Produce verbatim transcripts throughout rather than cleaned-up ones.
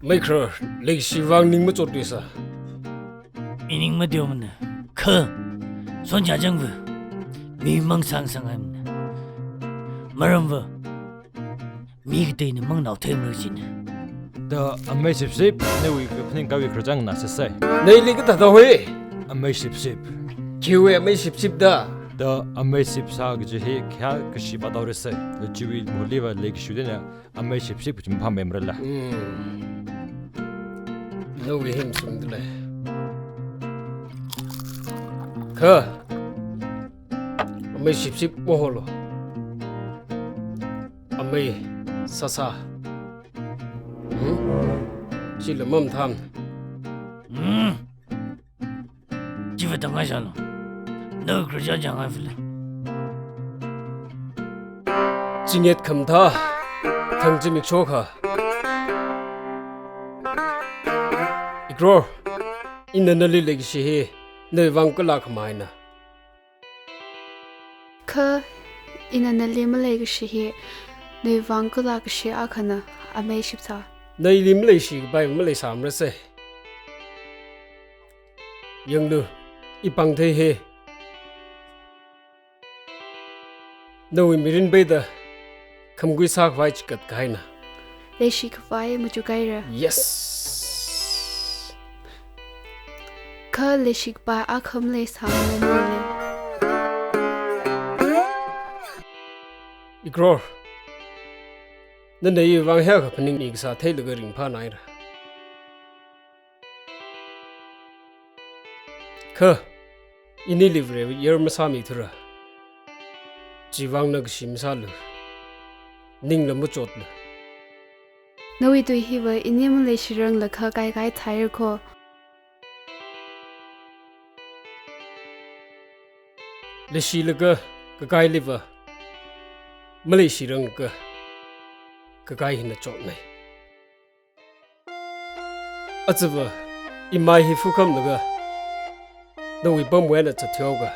Maikharar, leishiwui vang ning machotluisa. Ining mateomana. Kha, sonchā changva, mi mang sangsanghaimana. Maramva, mi kateina mangnao theimara jina. Da amei Sipsip, nawui kaphaning kawui khararchān nganāsāsei. Naili kathāda hoi? Amei Sipsip. Khiwui amei Sipsip da? Da amei Sipsā kaji hi khayā kashi vāthaorasei. Da chiwui mahutliva leikashiwui eina amei Sipsip kaji maphāmeimarala. Hmm. Nawui hi masumdalei. Kha, amei Sipsip maholo. Amei Sāsā. Hmm? Chila mamathāmana. Hmm. Chiva tamngai sālu. Nawui khararchān chāngai file. Chingit khamathā, thang zimiksho akha. Ikror, ina nali leikashi hi nawui vang kala khamei eina. Kha, ina nali maleikashi hi nawui vang kala kashi akhana, amei Sipsā. Naili maleishikapai maleisāmarasei. Yanglu, ipāng thei hi. Nawui mirin peida khamakui sākhavai chikat kahaina. Leishikhavai machukhaira. Yes. Kha leishikapai akha maleisāmana le. Ikror, nana iwui vang hiyākha phaningmi kasā theilaga ringphānaira. Kha, inili Varewui yar masāmithura. Chiwui vang na kashi masālu. Ningla machotlu. Nawui tui hiva ini maleishiranglaga kaikai thaira kho. Leishilaga kakailiva maleishiranglaga kakai hina chotnei. Achiva, imai hi phukhamlaga, nawui pamwui eina zatthuihaoga,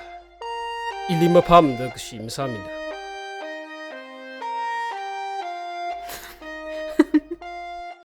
ili maphāmada kashi masāmilu.